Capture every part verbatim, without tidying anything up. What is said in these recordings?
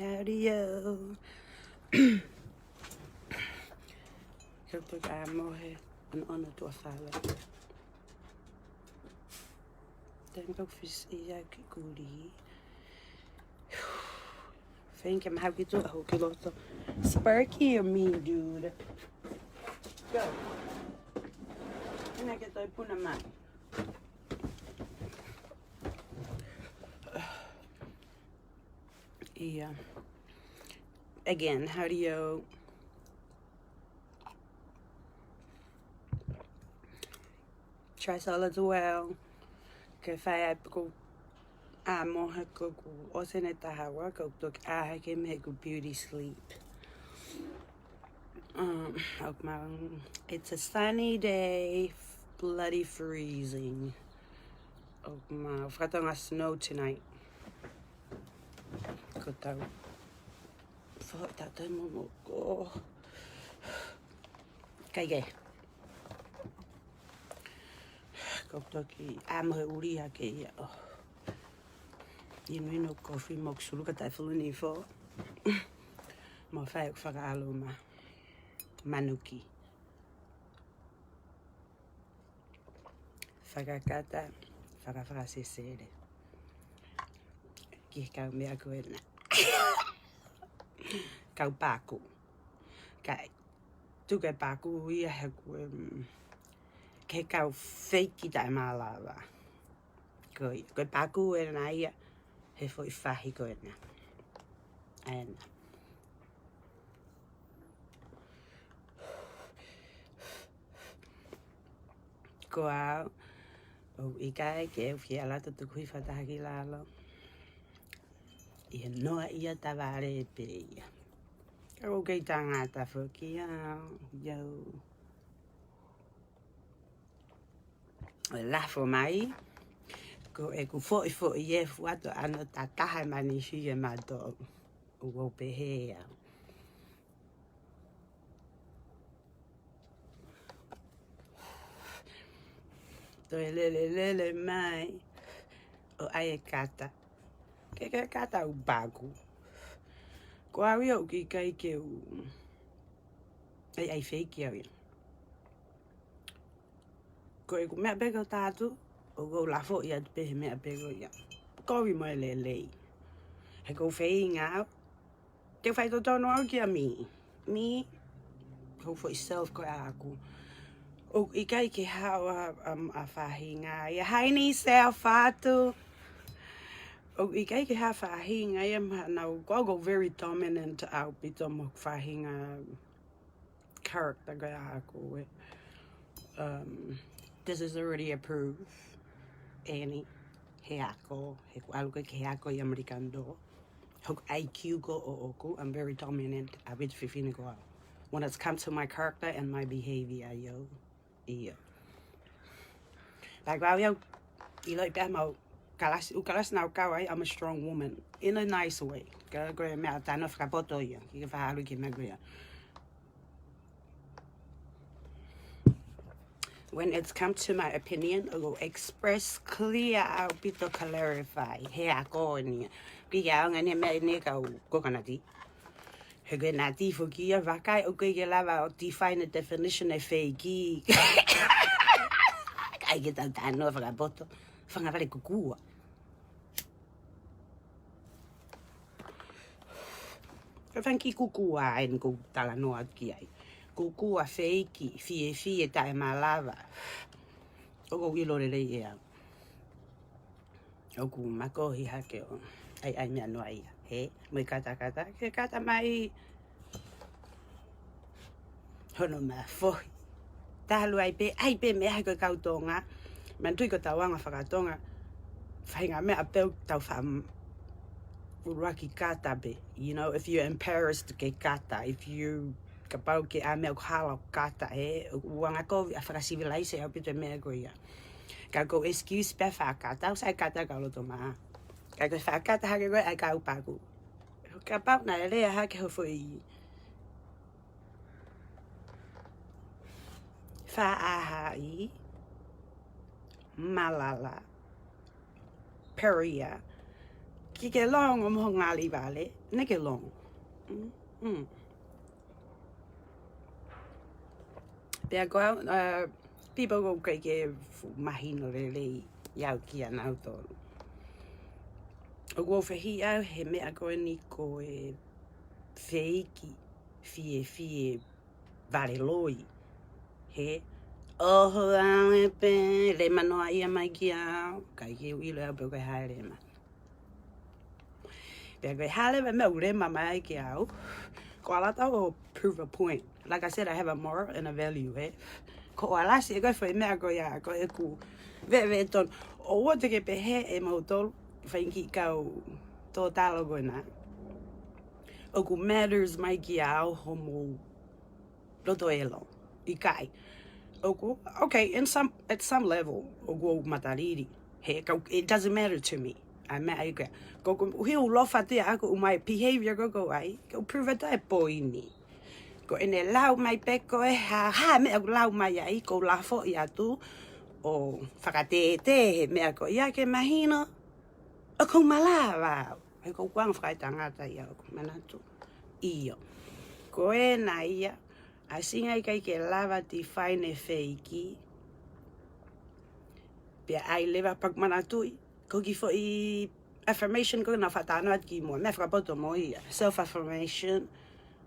Audio. Kau toki ʻā mohe, ʻonaʻona tuʻa fale. Then go fish ia ki kuli. Thank you, mahau ki tuʻa hoku loto. Sparky or me, dude? Go. Ina ke toe puna mai. Yeah. Again, how do you try solid as well? Ke fai ai pē ko ʻā mohe ko ku ʻosi ʻene taha ua, ko toki ʻā hake mei heʻeku beauty sleep. Um, ʻoku mau, it's a sunny day, bloody freezing. ʻOku mau fakatonga snow tonight. Ko tau. Fo, tau tau mo mo ko. Kai ke. Ko toki ʻā mohe ʻuli hake ia ʻo inu inu kofi mo sulu ka taifulu ni fo. Mo fai ʻeku fakaʻaluma. Manuki. Fakakata, fakafakasesele. Ki he kau meʻa ko ena. Kau paku. Kai, tuku e paku ia he ko e, mm, ke kau feiki taʻemalava. Ko ia, ko e paku ena ia, he foʻi fahi ko ena. ʻA ena. Ko au, ʻoku ʻikai ke u fie ʻalu atu tuku hifo taha ki lalo. ʻI he noa ia tavale pē ia. Ka ʻoku kei tangata foki au, ʻio. Lafo mai, ko ʻeku foʻi foʻi e fuato ano tataha e manisi e mato. ʻOku ou pehē au. Toe lele lele mai ʻo ʻai e kata. Ke ke kata u paku. Ko au ia ʻoku ʻikai ke u ʻai ʻai feiki au ia. Ko ʻeku meʻa pē ko tatu, ʻoku ou lafo ia atu pē he meʻa pē ko ia. Kovi mo e lelei. He ʻoku ou feinga au. Te u fai totonu au kia mi. Mi, ʻoku ou foʻi self ko ʻaku. ʻOku ʻikai ke haʻu ʻa, ʻa, ʻa faʻahinga ia. Haini self atu. ʻOku ʻikai ke haʻu faʻahinga ia ma nau ko ʻoku ou very dominant ʻaupito mo faʻahinga character ko ʻaku ē. Um, this is already approved. Annie, he ako, he ku alu ke he ako i American do. Hoku I Q ko ʻoʻoku, I'm very dominant, ʻaupito fefine ko au. When it's come to my character and my behavior, ʻio. ʻIo. Like, wow, ʻio, ʻiloʻi pē mau kalasi, ʻū kalasi naʻa ku kau ai, I'm a strong woman in a nice way. Ka ko e meʻa tano fakapoto ia, ki ke faʻalu ki meʻa ko ia. When it's come to my opinion, ʻoku ou express clear ʻaupito clarify, he ako ni. Ki ke ʻaonga ni meʻa ni kau kokonati. He ko e nati foki ia vakai, ʻoku ʻikai ke lava ʻo define a definition e feiki. ʻIkai ke tau tano fakapoto, fanga vale kukua. Ka fanga kiʻi kukua eni ʻoku ou talanoa ki ai. Kukua feiki, fiefia taʻemalava. ʻOku ou ʻilo lelei ʻe au. ʻOku makohi hake ʻo ʻai ʻai meʻa noa ia. He, mo e katakata, ke kata mai. Hono mafohi. Talu ai pē, ʻai pē meʻa he ko e kau Tonga. Manatuʻi ko tau anga fakatonga. Faʻahinga meʻa pē ʻoku tau faʻa m-, ʻuluaki kata pē. You know, if you're embarrassed ke kata, if you kapau ke ʻā meʻa ʻoku hala ʻo kata, he, ʻoku anga kovi ʻa fakasivilaise ʻaupito e meʻa ko ia. Ka ko e excuse pē faʻa kata, ʻoku sai kata ka loto mā. Ka ko e faʻa kata hake ko e ʻai kau paku. Kapau naʻe lea hake ho foʻi faʻahi, malala, peria, ʻIkai ke longo mo ho ngali vale, naʻe ʻikai ke longo. Mm, mm. Pea ko au, uh, people ʻoku ʻikai ke fuʻu mahino lelei ʻiate au kia nautolu. ʻOku ou fehiʻa au he meʻa ko eni ko e feiki, fiefie, vale loi. He, ʻoho, ʻalu pē, lema noa ia mai kia au, ʻikai ke u ʻilo au pe ko e hā e lema. Pea ko e hā leva e meʻa ʻoku lema mai kia au, ko e ʻalu atu ʻo prove a point. Like I said, I have a moral and a value, he. Ko e ʻalasi ʻe ko e foʻi meʻa ko ia, ko ʻeku veve tonu. ʻOua te ke pehē ʻe moutolu, fanga kiʻi kau tōtalo ko ena, ʻoku matters mai kia au homou loto ʻelo. ʻIkai. ʻOku, okay, in some, at some level, ʻoku ou matalili. He, kau, it doesn't matter to me. ʻA e meʻa ia ko ē. Ko ʻeku ʻuhinga ʻoku ou ʻofa atu ʻaʻaku ʻi he behavior ko ē ʻoku ou ʻai, ke u prove atu e poini. Ko ʻene lau mai pē ko e hā, hā e meʻa ʻoku lau mai ai, ʻoku ou lafoʻi atu ʻo fakatētē he meʻa ko ia ke mahino ʻoku ou malava au. He ko ʻeku anga fakaetangata ia ʻoku ou manatu. ʻIo. Ko ena ia, ʻa e ʻuhinga ʻikai ke lava define e feiki. Pea ʻai leva pē ʻeku manatuʻi, ko e kiʻi foʻi affirmation ko ē naʻa ku faʻa talanoa atu ki muʻa, meʻa fakapoto mo ia, self affirmation.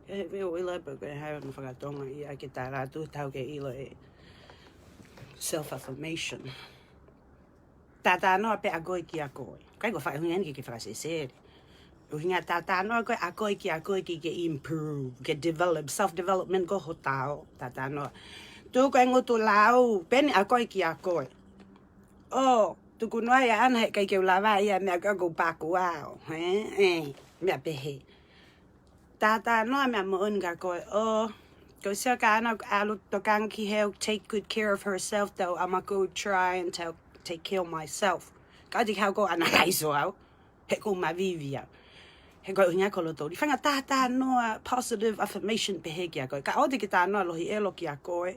He, he ʻoku ou ʻilo pe ko e hā hono fakatonga ia ke tala atu, tau ke ʻilo e self affirmation. Talanoa pē ʻa koe kia koe. ʻIkai ko e faʻahinga eni ke ke fakasesele. ʻUhinga talanoa ko ē ʻa koe kia koe ke ke improve, ke develop, self development ko hotau talanoa. Tuku e ngutu lau, pehē ni ʻa koe kia koe. ʻO, tuku noa ia ʻana he ʻikai ke u lava ia meʻa ko ē ʻoku ou paku au, he? ʻE, meʻa pehē. Talanoa meʻa moʻoni kia koe, ʻo, ko e sio kia ʻana ʻalu tokanga ki he ʻoku take good care of herself, though I'm a good try and tell, take care of myself. Ka ʻoku ʻikai ke u analyze au, he ʻoku ou mavivi au. He ko e ʻuhinga ko loto. Ri fanga talanoa positive affirmation pehē kia koe. Ka ʻoua te ke talanoa lohi ʻelo kia koe.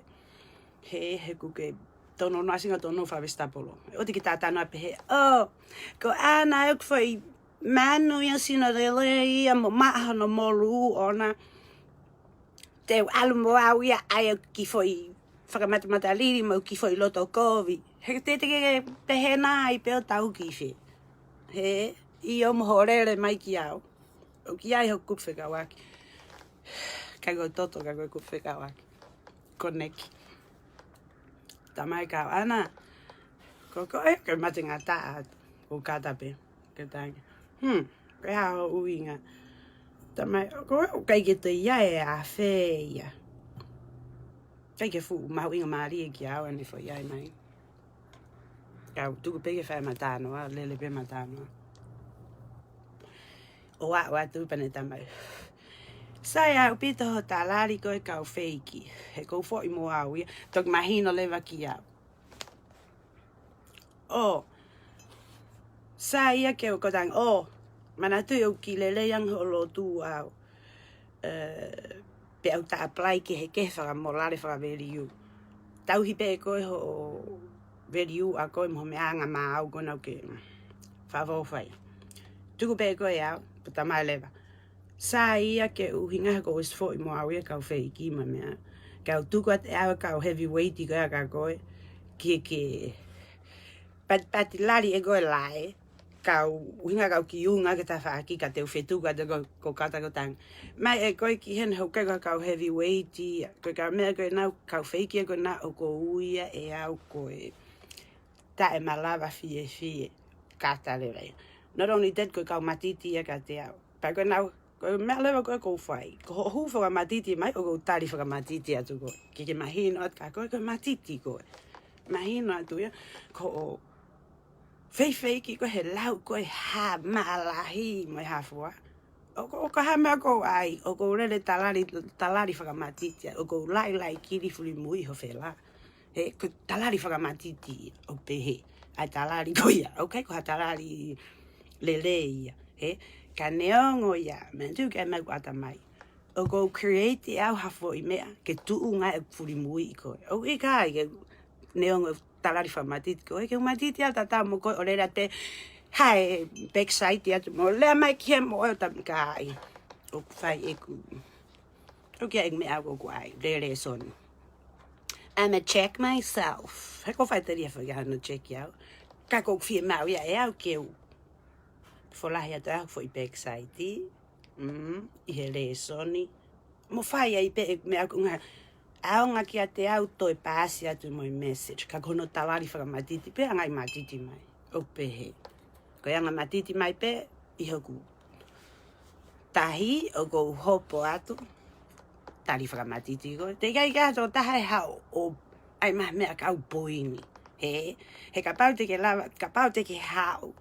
He, he ʻoku ke tono noa singa tono fa vegetable. ʻOua te ke talanoa pehē, ʻo, ko ʻana ʻoku foʻi manu ia sino lelei ia mo maʻa hono molu ʻona. Te u ʻalu mo au ia ʻai ʻeku kiʻi foʻi fakamatamatalili mo ʻeku kiʻi foʻi loto kovi. He te te ke pehē nai pē ʻo tau ki fē. He, ʻio mo hoʻo lele mai kia au. ʻOku ʻi ai hoku kupu fekauʻaki. Ka ko e toto ka ko e kupu fekauʻaki. Ko Neki. Tamai kau ʻana. Ko, ko e, ko e mate ngata atu. Ko kata pē. Ke tangi. Hmm. Ko e hā hoʻo ʻuhinga. Tamai, ko e, ʻikai ke te ia e afe ia. ʻIkai ke fuʻu mahuʻinga mālie kia au ʻene foʻi ʻai mai. Kau tuku pē ke fai matānoa, lele pē matānoa. ʻO aʻu atu pea ne tamai. Sai ʻaupito hoʻo talali ko e kau feiki. He ʻoku ou foʻi mo au ia. Toki mahino leva kia au. ʻO. Sai ia ke u ko tangi. ʻO. Manatuʻi ʻoku kiʻi lelei ange hoʻo lotu au. ʻE, pea u ta apply kehekehe fakamolale fakaveliu. Tauhi pē ʻe koe hoʻo veliu ʻa koe mo e meʻa anga maau ko ena ʻoku ke fakaʻofoʻofa ai. Tuku pē ʻe koe au, pea tamai leva. Sai ia ke u ʻuhinga he ʻoku ou ʻosi foʻi mo au ia kau feiki mo e meʻa. Kau tuku atu ʻe au kau heavyweight ko ia kia koe. Ke ke patipati lali ʻe koe lae. Kau ʻuhinga kau ki ʻunga ki he tafaʻaki ka te u fetuku atu ko, ko kata ko tangi. Mai ʻe koe ki heni hoʻo kei ko e kau heavyweight ia. Ko e kau meʻa ko ena kau feiki ko ena ʻoku ou ui ia ʻe au ko e taʻemalava fiefie. Kata leva ia. Not only that, ko e kau matiti ia kiate au. Pea ko ena, ko e meʻa leva ko ē ʻoku ou fai. Ko hoʻo hū fakamatiti mai, ʻoku ou tali fakamatiti atu koe. Ke ke mahino atu kia koe, ko e matiti koe. Mahino atu ia, ko hoʻo feifeiki koe he lau koe ha maʻa lahi mo e hā fua. ʻOku, ʻoku hā e meʻa ʻoku ou ʻai, ʻoku ou lele talali, talali fakamatiti, ʻoku ou laʻilaʻi kili fulimuiʻi ho fela. He, ko e talali fakamatiti, ʻoku pehē. ʻAi talali ko ia, ʻoku ʻikai ko ha talali lelei ia. He, ka neongo ia, meʻa tuku ke meʻa ʻoku ʻata mai. ʻOku ou create ʻe au ha foʻi meʻa, ke tuʻunga ʻeku fulimuiʻi koe. ʻOku ʻikai ke neongo talali fakamatiti koe, ke u matiti ʻa tata mo koe ʻo lele atu Hai, backside atu mo lea mai ki he mo o tam kai. ʻOku fai ʻeku. ʻOku ʻi ai ʻeku meʻa ʻoku ʻai, le lēsoni. I'm a check myself. He ko fai tali a fai hano check au. Ka ʻoku fiemaʻu ia ʻe au ke u. Folahi atu au foʻi backside. Mm, ʻi he lēsoni. Mo fai ai pē ʻeku meʻa ʻoku ngā. ʻAonga kiate au toe paasi atu mo e message. Ka ko hono tali fakamatiti, pea ngai matiti mai. ʻO pehē. Ko e anga matiti mai pē, ʻi hoku. Tahi, ʻoku ou hopo atu. Tali fakamatiti ko. Te kai ka to taha e hao, ʻo ʻai ma meʻa kau poini. He, he kapau te ke lava, kapau te ke hao.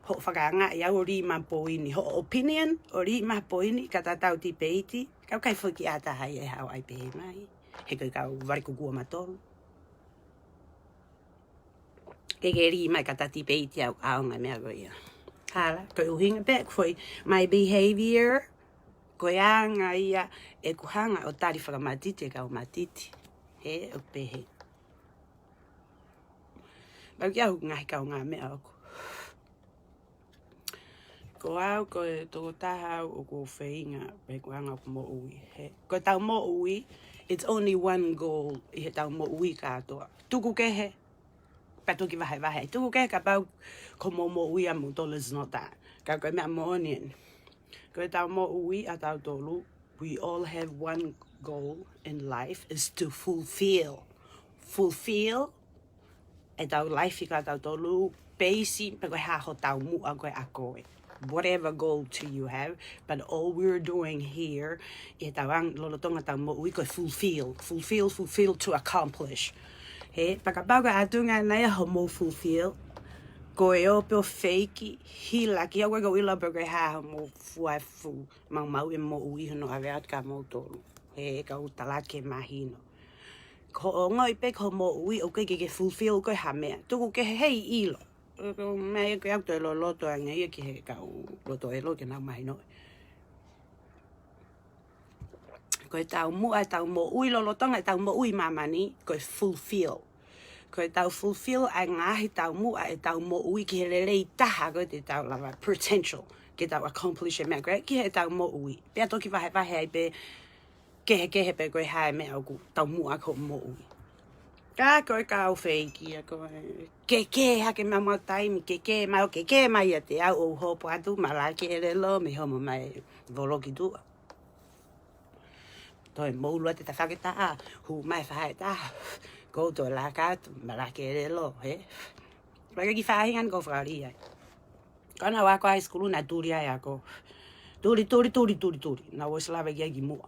Hoʻo fakaanga ʻi au ʻo lima poini. Hoʻo opinion, ʻo lima poini, ka tatau tipeiti. Kau kai foki ʻa taha e hao ʻai pehē mai. He ko e kau vale kukua matolu. Ke ke lima ka tati peiti au ʻaonga meʻa ko ia. Hala, ko e ʻuhinga pē, ko e my behavior, ko e anga ia ʻeku hanga ʻo tali fakamatiti e kau matiti. He, ʻo pehē. Mau kia hu ngahi kau ngā meʻa ʻoku. Ko au, ko e tokotaha au ʻoku ou feinga, pe ko anga ʻoku moʻui. He, ko e tau moʻui, it's only one goal ʻi he tau moʻui kātoa. Tuku kehe, pea toki vahevahe. Tuku kehe kapau ko mo moʻui ʻa moutolu is not that. Ka ko e meʻa moʻoni eni. Ko e tau moʻui ʻa tautolu, we all have one goal in life is to fulfill. Fulfill e tau life ka tautolu, peisi, pe ko e hā ho tau muʻa ko e ako e. Whatever goal do you have, but all we're doing here, ʻi he tau ang-, lolotonga tau moʻui ko e fulfill, fulfill, fulfill to accomplish. He, pea kapau ko e ʻatunga nai a ho mo fulfill, ko e ope ʻo feiki, hila ki au ko e ʻilo pe ko e hā ho mo fuafu, mau mau e moʻui hono ʻave atu ka moutolu. He, kau tala ke mahino. Ko ongoʻi pē ko moʻui ʻoku ke ke fulfill ko e ha meʻa. Tuku kehe hei ʻilo. Ko e meʻa ia ko e au toe loloto ange ia ki he kau loto ʻelo ke nau mahino. Ko e tau muʻa, e tau moʻui lolotonga, e tau moʻui māmani, ko e fulfill. Ko e tau fulfill ʻa e ngaahi tau muʻa, e tau moʻui ki he lelei taha ko e te tau lava potential. Ke tau accomplish e meʻa ko e ki he tau moʻui. Pea toki vahevahe ai pē kehekehe pe ko e hā e meʻa ʻoku tau muʻa ko moʻui. Ka ko e kau feiki a ko e. Ke ke hake ma mau taimi, ke ke mau, ke ke mai a te au ʻo hopo atu, malaki e lelo, me homo mai voloki tua. Toe moulu atu e tafake taha, hu mai fahe taha, ko toe laka atu, malaki e lelo, he. Laka ki fahingan ko fakalia. Kana wako high school na tuli ai ako. Tuli, tuli, tuli, tuli, tuli. Na wos lava ki ai ki muʻa.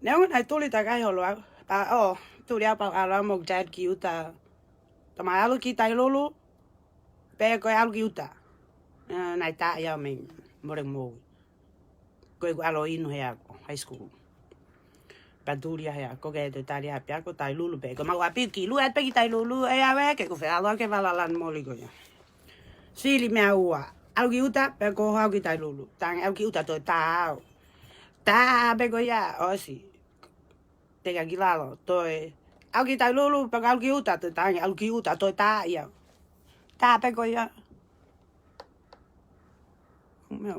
Neongo na tuli takai holo au. Pa o, tuli au pa ʻalu mo dad ki ʻuta. Tama ʻalu ki Tailulu. Pe ko e ʻalu ki ʻuta. Eh, na i ta ia me more mo. Ko e ku ʻalu inu he ako, high school. Pea tuli a he ako ke te tali a pea ko Tailulu pe. Ko mau api ki lua pe ki Tailulu, e ave ke ko fe ʻalu ke valalan moli ko ia. Sili meʻa ua. ʻAlu ki ʻuta, pe ko hau ki Tailulu. Tangi ʻalu ki ʻuta toe ta au. Ta pe ko ia, ʻosi. Te ka ki lalo, toe. ʻAlu ki Tailulu, pe ko ʻalu ki ʻuta, toe tangi, ʻalu ki ʻuta, toe ta ia. Ta pe ko ia. Meʻa,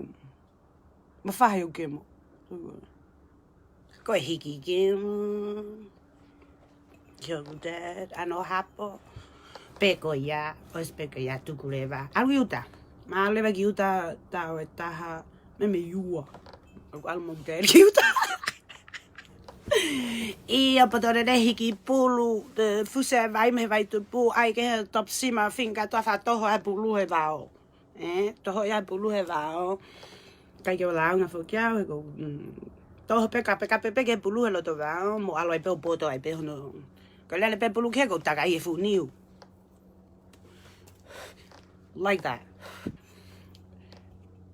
ma fahi o kemo. Ko e hiki kemo. Ki hoku dad, ano hapo. Pe ko ia, ʻosi pe ko ia tuku leva. ʻAlu ki ʻuta. Ma leva ki ʻuta, tau e taha, me me iua. ʻOku ʻalu mo dad ki ʻuta. ʻIo, poto rere hiki pulu, te fuse vai me vai tupu, ʻai ke he top sima, finga toa fa toho ai pulu he vao. Eh, toho ia pulu he vao. Kai ke o launga foki au, he ko, mm, toho peka, peka, pe, pe ke pulu he loto vao, mo ʻalu ai pe ʻo poto ai pe hono. Ko lele pe pulu ke ko takai e fu niu. Like that.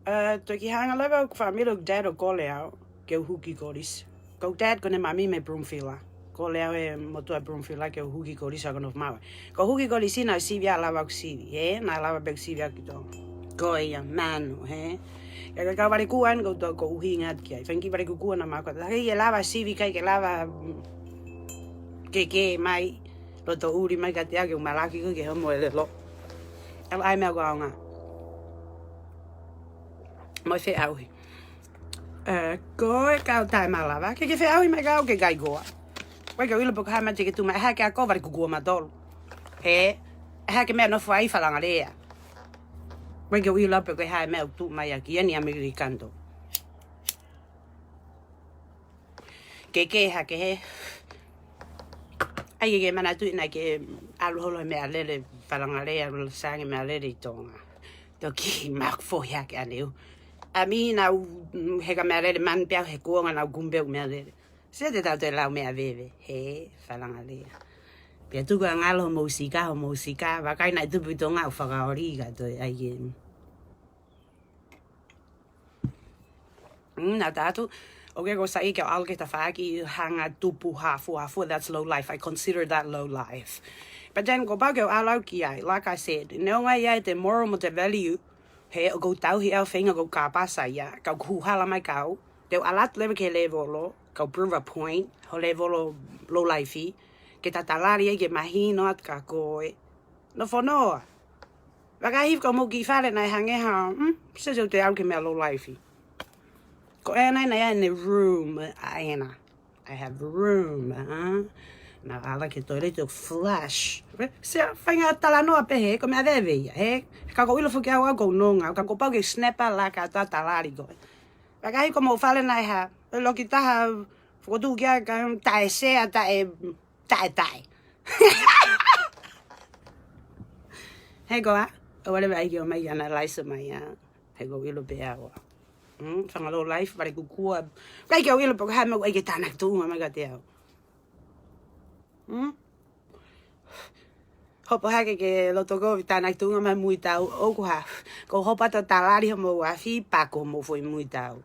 Uh, toki hanga leva ʻo family ʻo dad ʻo kole au, ke u huki kolisi. Ko dad ko ne mami me Broomfield a. Kole au e motu a Broomfield a ke u huki kolisi a kono mawe. Ko huki kolisi na sivi a lava ku sivi, he? Na lava pe ku sivi a kito. Ko ia, manu, he? Ia ka kau vale kuan ko to ko uhinga ki ai. Fengi vale kukua na mako. Taki e lava sivi kai ke lava, mm, ke ke mai. Loto uri mai ka te ake u malaki ko ke homo e lelo. ʻAi meʻa ʻoku ʻaonga. Mo e feʻauhi. Ē, ko e kau taʻemalava, ke ke feʻauhi mai kiate au ke ʻikai koā. ʻOku ʻikai ke u ʻilo pe ko e hā e meʻa te ke tuʻu mai, ʻe hake ako vale kukua matolu. Hē, ʻe hake meʻa nofo ai Falangalea. ʻOku ʻikai ke u ʻilo pe ko e hā e meʻa ʻoku tuʻu mai ʻaki eni ʻAmelika ʻoku. Ke ke hake hē. ʻAi ke ke manatuʻi naʻa ke ʻalu holo he meʻalele Falangalea, ʻalu sange meʻalele ʻi Tonga. Toki maku fohi hake ʻaneu. ʻAmi naʻa ku, mm, heka meʻalele manu pea he kuonga naʻa ku kumi pē ʻeku meʻalele. Sio te tau toe lau meʻa veve. Hē, Falangalea. Pea tuku ʻa ngalo hoʻomou sika, hoʻomou sika. Vakai naʻe tupu ʻi Tonga ʻo fakaoli ka toe ʻai ke. Mm, naʻa tatu. ʻOku ʻikai ko e saiʻia ke u ʻalu ki he tafaʻaki hanga tupu hafu, hafu, that's low life. I consider that low life. But then, kuo pau ke u ʻalu au ki ai. Like I said, neongo ia e te moral mo te value, hē, ʻoku ou tauhi au feinga ʻoku ou kāpasa ia, kau kuhu hala mai kau, te u ʻalu atu leva ki he lēvolo, kau prove a point, ho lēvolo low life, ke tatalali ai ke mahino atu kia koe. Nofo noa. Vakai hifo ka mou ki fale naʻe hangē ha, mm, se se te au ke meʻa low life. Ko ena naʻe ʻi ai ʻene room, ʻa ena. I have room, huh? Naʻa ala ke toilet ʻo flush. Sio, faʻahinga talanoa pē hē, ko e meʻa veve ia, hē? Ka ʻoku ou ʻilo foki au ʻoku ou nonga, ka kuo pau ke snap ʻa laka ʻo tatalali koe. Vakai hifo ka mou fale naʻe ha, ʻe loki taha, fokotuʻu kia ka taʻe sea, taʻe taʻe taʻe. Hē koā, ʻoua leva ʻai ke ʻomai ʻana laisa mai ā. Hē ʻoku ou ʻilo pē au ā. Mm, fanga low life, vale kukua. ʻIkai ke u ʻilo pe ko e hā e meʻa ʻoku ʻai ke tānaki tuʻunga mai kiate au. Mm? Hopo hake ke loto kovi tānaki tuʻunga mai muitau. ʻOku hā, ko hopo atu ʻo talali hoʻomou afi, pako hoʻomou foʻi muitau.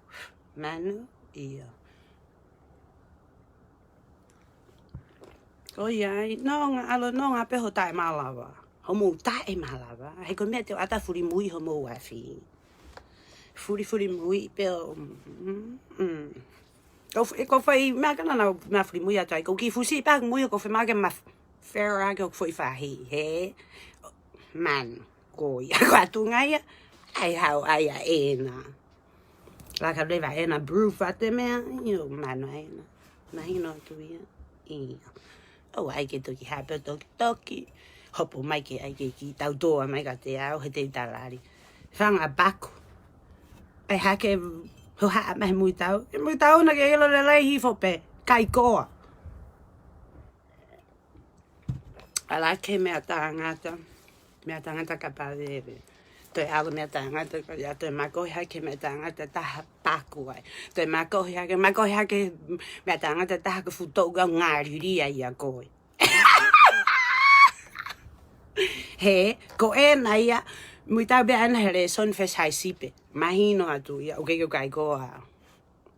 Manu, ia. Ko ia ai, nonga, ʻalu nonga pē hoʻo taʻemalava. Hoʻomou taʻemalava. He ko e meʻa te u ʻata fuli mui hoʻomou afi. Fuli, fuli mui pē ʻo, mm, mm. Ko f-, ko fai, meʻa kana nau, meʻa fuli mui atu ai. Ko ki fusi pā mui ko fe make ma f-, fera ke ʻo foʻi fahi, hē. Man, ko ia, ko atu ngai ia. ʻAi hau, ʻai ʻa ena. Laka leva ena, proof ʻa te meʻa, io, mano ena. Mahino atu ia. Ia. ʻOua ʻai ke toki hape toki toki. Hopo mai ke ʻai ke ki tau toa mai kiate au, he te u talali. Fanga paku. ʻAi hake hohaʻa mai muitau. He muitau naʻa ke ʻilo lelei hifo pē. ʻIkai koā. ʻAlu ki he meʻa tangata, meʻa tangata ka paveve. Toe ʻalu meʻa tangata, ka ia toe makohi hake meʻa tangata taha paku ai. Toe makohi hake, makohi hake meʻa tangata taha ka futo ua ngālilia ia koe. Hē, ko ena ia, muitau pē ʻana he lēsoni fes hai sipe. Mahino atu ia, ʻoku ʻikai ko e kai koā.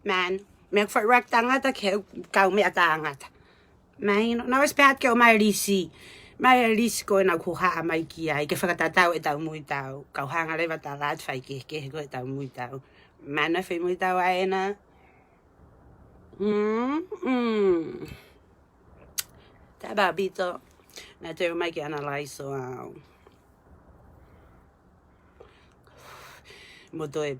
Man, meʻa ʻoku fai rak tangata ke kau meʻa tangata. Mahino, naʻa ʻosi pehē atu ke ʻomai lisi. Mai lisi ko ena ʻoku haʻa mai ki ai, ke fakatatau ʻetau muitau. Kau hanga leva tala atu fai kehekehe ko ʻetau muitau. Mana fai muitau ʻa ena. Mm, mm. Taba bito. Naʻa te ʻomai ke analyze ʻo au. Mo toe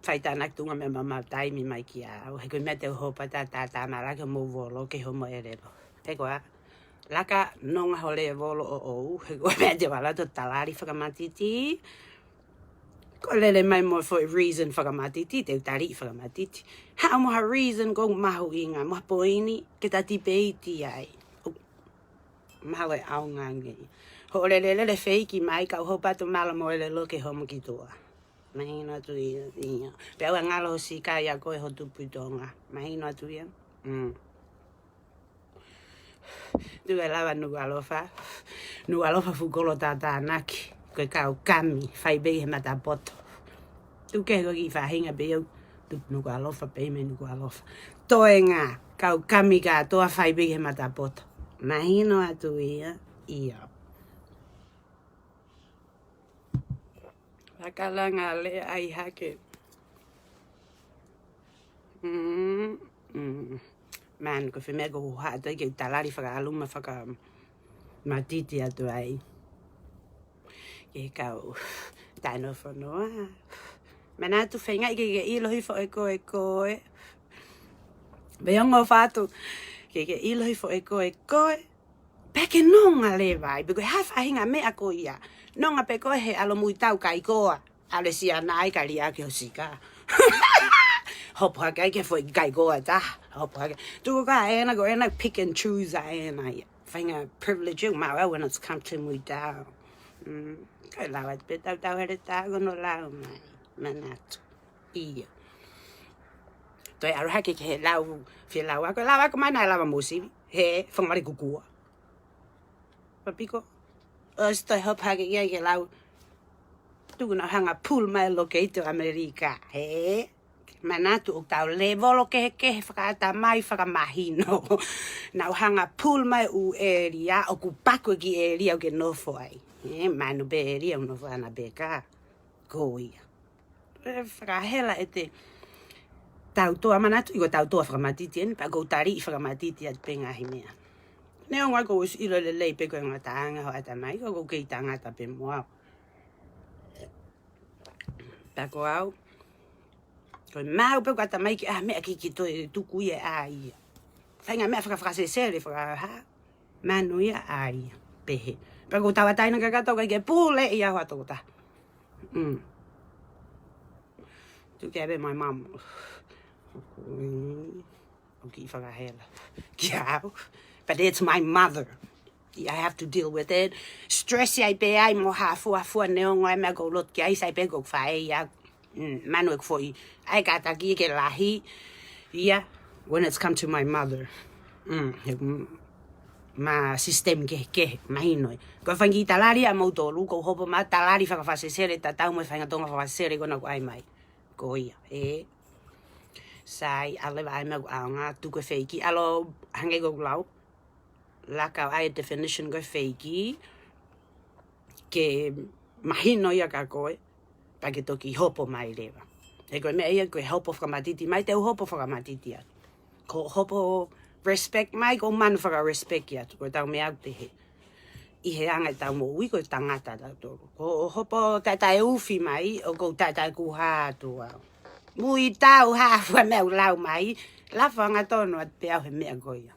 fai tānaki tuʻunga meʻa mamau taimi mai kia au. He ko e meʻa te u hopa tā, tā, tā malaki hoʻomou volo ke homo ʻelelo. He koā, laka nonga ho lēvolo ʻoʻou. He ko e meʻa te u ʻalu atu ʻo talali fakamatiti. Ko e lele mai mo e foʻi reason fakamatiti, te u tali fakamatiti. Haʻu mo ha reason ʻoku mahuʻinga, mo ha poini, ke ta tipeiti ai. ʻO mahalo ʻe ʻaonga ange. Hoʻo lele lele feiki mai, kau hopa atu mala mo ʻelelo ke homo ki tuʻa. Mahino atu ia, ia. Pea ʻoua ngalo hoʻo sika ia ko e hoʻo tupu ʻi Tonga. Mahino atu ia. Mm. Tuku e lava Nukuʻalofa. Nukuʻalofa fuʻu kolo tātānaki. Ko e kau kami, fai pē he matapoto. Tuku ke ko e kiʻi faʻahinga pē au. Tuku Nukuʻalofa pē mei Nukuʻalofa. Toenga, kau kami kātoa fai pē he matapoto. Mahino atu ia, ia. Fakalanga le ai hake. Mm, mm. Man, ko e fē meʻa ʻoku haʻu atu ai ke talali fakaʻaluma fakamatiti atu ai. ʻE kau taʻenofonoa. Manatu, feingaʻi ke ke ʻilo hifo ʻe koe ʻe koe. Pea ongo fatu ke ke ʻilo hifo ʻe koe ʻe koe. Pea ke nonga leva ai, pe ko e hā e faʻahinga meʻa ko ia. Nonga pē koe he ʻalu mui tau kai koa. ʻAlu e siana ai ka liʻaki ho sika. Hopo hake ai ke foʻi kai koa ta. Hopo hake. Tuku ka ena ko ena pick and choose ʻa ena ia. Faʻahinga privilege ʻoku maʻu au when it's come to mui tau. Mm, kai lau atu pē tau tau here ta kono lau mai. Manatu. ʻIo. Toe ʻalu hake ki he lau, fie lau ako, lau ako mai naʻe lava mo sivi. He, fanga mali kukua. Papiko. ʻOsi toe hopo hake ia ke lau. Tuku naʻa hanga pull mai locator ʻAmelika. He. Manatu ʻoku tau levolo kehekehe fakaʻatamai fakamahino. Naʻa hanga pull mai ʻū ʻēlia, ʻoku paku e kiʻi ʻēlia ʻoku ke nofo ai. He, manu pē ʻēlia ʻoku nofo ana pē ka. Ko ia. ʻE fakahela ʻete tautoa, manatu ʻi ko tautoa fakamatiti eni, pea ʻoku ou taliʻi fakamatiti atu pē ngaahi meʻa. Neongo ʻoku ou ʻosi ʻilo lelei pē ko e ngataʻanga ho ʻatamai, ʻoku ou kei tangata pē mo au. Pea ko au, ko e maʻu pē ko ʻatamai ke ʻai ha meʻa ke ke toe tuku ia ʻa ia. Faʻahinga meʻa fakafakasesele, fakahā. Manu ia ʻa ia. Pehē. Pea ʻoku ou tauʻatāina kakato ʻikai ke pule ia ho ʻato kota. Mm. Took care of my mom. ʻOku kiʻi fakahela. Kia au. But it's my mother. I have to deal with it. Stress ai pē ai mo ha fuafua neongo e meʻa ʻoku ou lotu ki ai, sai pē ʻoku ou faʻē ia. Mm, manu ʻeku foʻi. ʻAi kātaki ke lahi. Ia, when it's come to my mother. Mm, he, mm, ma system kehekehe, mahino ia. Ko e fanga kiʻi talali ʻa moutolu, ʻoku ou hopo mai talali fakafakasesele, tatau mo e faʻahinga Tonga fakafakasesele ko ena ʻoku ʻai mai. Ko ia, ē. Sai, ʻalu leva ʻai meʻa ʻoku ʻaonga, tuku e feiki, ʻalu hangē ko ʻeku lau. Laka ʻo ʻai e definition ko e feiki, ke mahino ia kia koe, pea ke toki hopo mai leva. He ko e meʻa ia ko e hopo fakamatiti mai, te u hopo fakamatiti atu. Ko hopo respect mai, ko manu fakarespect atu, ko e tau meʻa ʻoku pehē. ʻI he anga ʻetau moʻui ko e tangata tautolu. Ko hopo taʻetaʻeufi mai, ʻoku ou taʻetaʻekuha atu au. Mui tau ha fua meʻa ʻoku lau mai, lafo angatonu atu pē au he meʻa ko ia.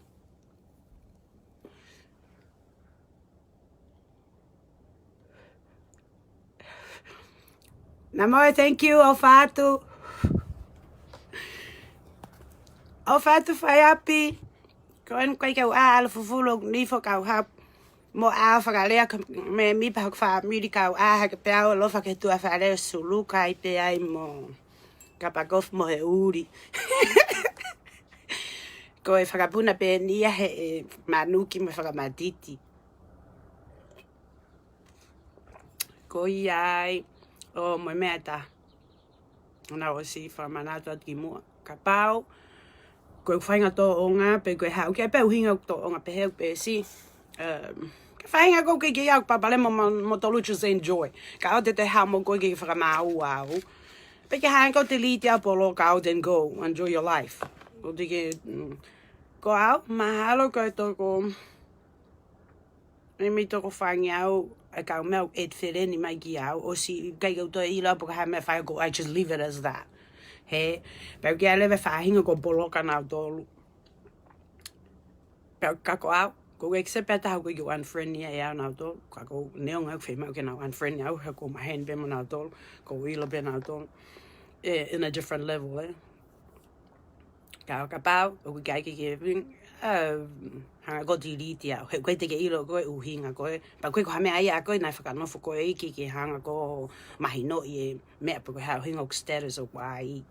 Namoe, thank you, ʻofa atu. ʻOfa atu Faiapi. Ko eni ʻikai ke u ʻā ʻalu fufulu ʻoku nifo kau hapu. Mo ʻā fakalea ka me mi pa hoku fāmili kau ʻā hake pē au ʻo ʻalofa ki he tuʻa fale ʻo suluka ai pē ai mo ka pakofu mo he ʻuli. Ko e fakapuna pē eni ia he ʻe manuki mo e fakamatiti. Ko ia ai, ʻo mo e meʻa ta. Naʻa ʻosi fakamanatu atu ki muʻa. Kapau, ko e faʻahinga tōʻonga, pe ko e hā, ʻoku ʻi ai pē ʻuhinga ʻoku tōʻonga pehē ʻoku pehē si. Um, ko e faʻahinga ʻoku kei kei au papale mo, mo, moutolu just enjoy. Ka ʻoua te te hao mo koe ke fakamaau au. Pe ke hanga ʻo delete au poloka au, then go, enjoy your life. ʻOua te ke, mm, ko au, mahalo ko e toko, ʻe mi toko fangi au, e kau meʻa ʻoku ʻet feleni mai ki au, ʻosi ʻikai ke u toe ʻilo pe ko e hā e meʻa fai ko, I just leave it as that. He, pea ʻoku ʻi ai leva e faʻahinga ʻoku poloka nautolu. Pea ka ko au, ʻoku ou accept pē ʻe taha ʻoku ʻikai ke unfriend ia ʻe au nautolu, ka ʻoku ou neongo ʻeku fiemaʻu ke nau unfriend au, he ʻoku ou maheni pē mo nautolu, ʻoku ou ʻilo pē nautolu, eh, in a different level, eh. Ka, kapau ʻoku ʻikai ke ke, uh, hanga ʻo delete au, he ʻoku ʻikai te ke ʻilo ko e ʻuhinga ko ē, pea ʻoku ʻikai ko ha meʻa ia ko ē naʻe fakanofo koe ai ke ke hanga ʻo mahinoʻi e meʻa pe ko e hā e ʻuhinga ʻoku status ʻoku ʻi ai.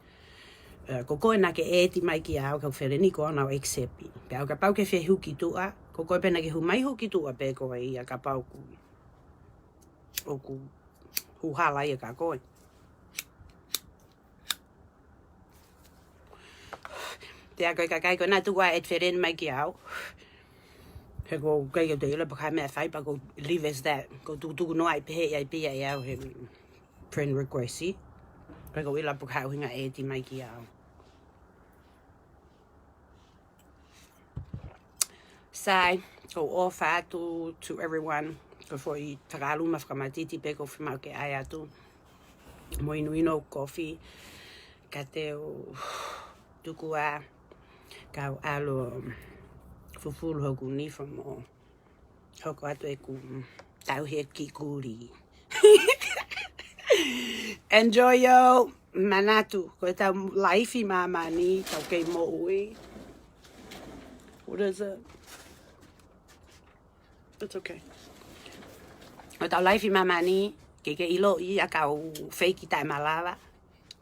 Uh, ko koe naʻa ke ʻeti mai ki au, kau feleni ko au naʻa ku accept. Pea kapau ke fie hū ki tuʻa, ko koe pē naʻa ke hū mai, hū ki tuʻa pē koe ia kapau ʻoku, ʻoku hū hala ia kia koe. Te ako e kakai ko ena tuku ʻa ʻet feleni mai ki au. He ʻoku ʻikai ke te ʻilo pe ko e hā e meʻa fai pea ʻoku ou leave as that. ʻOku ou tukutuku noa ai pē he ʻi ai pē ia ʻe au he friend request. He ʻoku ou ʻilo pe ko e hā e ʻuhinga ʻeti mai ki au. Sai, ʻoku ou ʻofa atu to everyone. Ko e foʻi fakaluma fakamatiti pē ʻoku ou fiemaʻu ke ʻai atu. Mo inu ʻeku kofi. Ka te u tuku ā kau ʻalu ʻo fufulu hoku nifo mo hoko atu ʻeku tauhi ʻeku kiʻi kulī. Enjoy your manatu. Ko ʻetau life ʻi māmani, tau kei moʻui. What is it? It's okay. Ko ʻetau life ʻi māmani, ke ke ʻiloʻi ʻa e kau fake taʻemalava.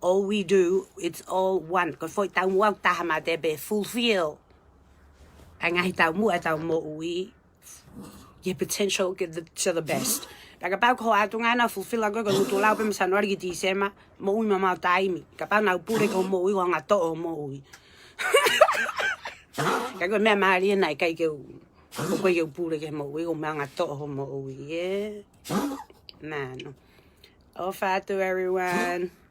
All we do, it's all one. Ko e foʻi taumuʻa ʻoku taha mate pē, fulfill ʻa e ngaahi taumuʻa ʻetau moʻui. Your potential, get the, to the best. Pea kapau ko hoʻo ʻatunga ʻana fulfill ʻa koe, ko e ngutu lau pē mei Sānuali ki Tīsema, moʻui maumau taimi. Kapau naʻa ku pule ki hoʻo moʻui, ʻoku anga toʻo hoʻo moʻui. Ka ko e meʻa mālie naʻe ʻikai ke u, ʻoku ʻikai ke u pule ki he moʻui, ʻoku anga toʻo hoʻo moʻui, yeah. Mālō. ʻOfa atu, everyone.